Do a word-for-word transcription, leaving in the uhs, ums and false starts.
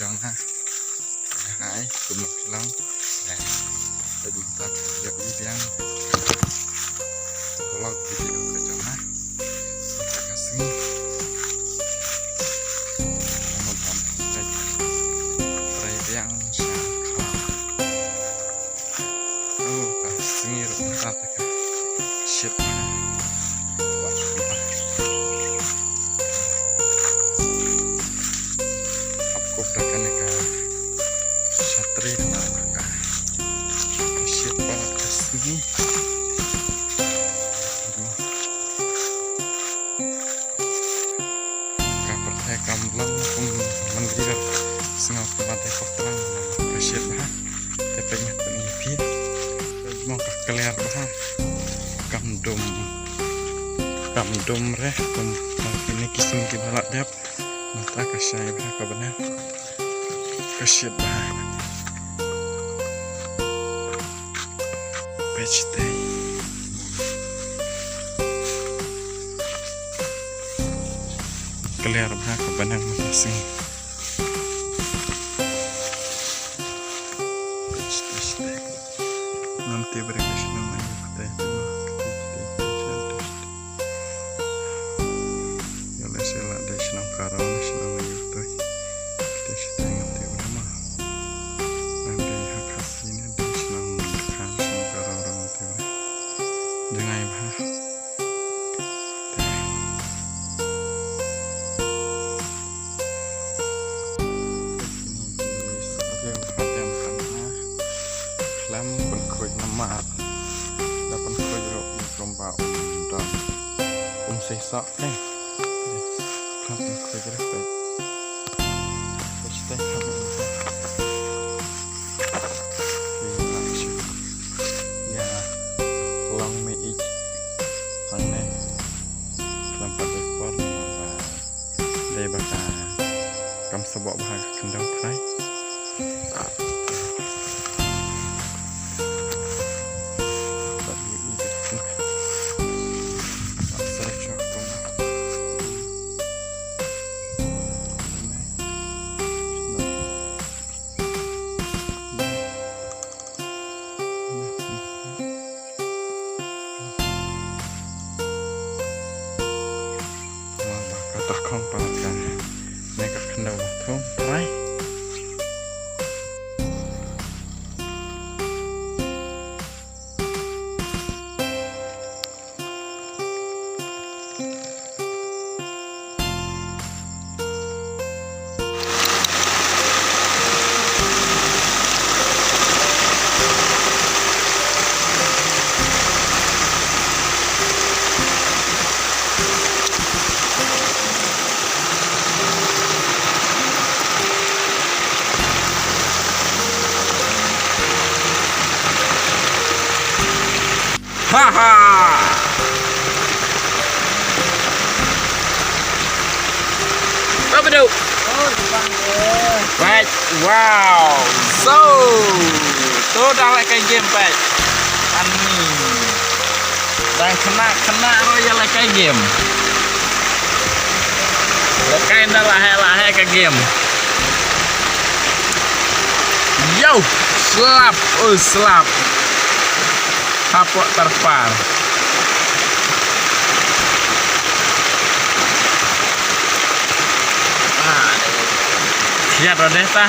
Nga. Hai, kumno phi long? Eh, tadi kita kerja biang. Vlog video ka jong nga. Ka sngi. Mo ban. Trai biang sha khla. Oh, ka sngi ruh mynta te ka shit. Wah, wah. Hap kop da kane ka shatri na ka, ka shit palat ka sngi. Ka pyrthei kam long kum mynta, sngew kumba te pyrthei ka shit bha. Te pynïap pynïap phi. Mo ka clear bha. Kam dum. Kam dum re kum kine ki sngi kiba la dep. Mynta ka shai bha ka bneng. Ka shit bha. Peit te. Clear bha ka bneng mynta sngi. Peit te, peit te. Ngam tip re ka shnong aïu kata, te mo kata, kata, kata, kata. Ïa lehse la dei shnong Karo ne shnong aïu kata. Kata shatei ngam tip re mo. Nang dei ha Khasi ne dei shnong Khan, shnong Karo ruh ngam tip re. Jngai bha. Khlem pynkhuid namar da pynkhuid ruh kumba um don, um sei sok, eh. Khlem pynkhuid ruh. Peit te, khlem pynkhuid. Ïa, long me ïeit hangne. Khlem pat dei por namar ba dei ba ka kam sboh bha ka khyndew trai. Ka tyrkhong palat ka ne ka khyndew ba thung trai. Ha ha. Ba bedu. Peit, wow. So, to dang lehkai game, peit. Ani. Dang khynnah khynnah ruh ïa lehkai game. Lehkai da lahei lahei ka game. Yo, slap, oh slap. Hapoh Tarpar. Ah, thied ruh deh ta.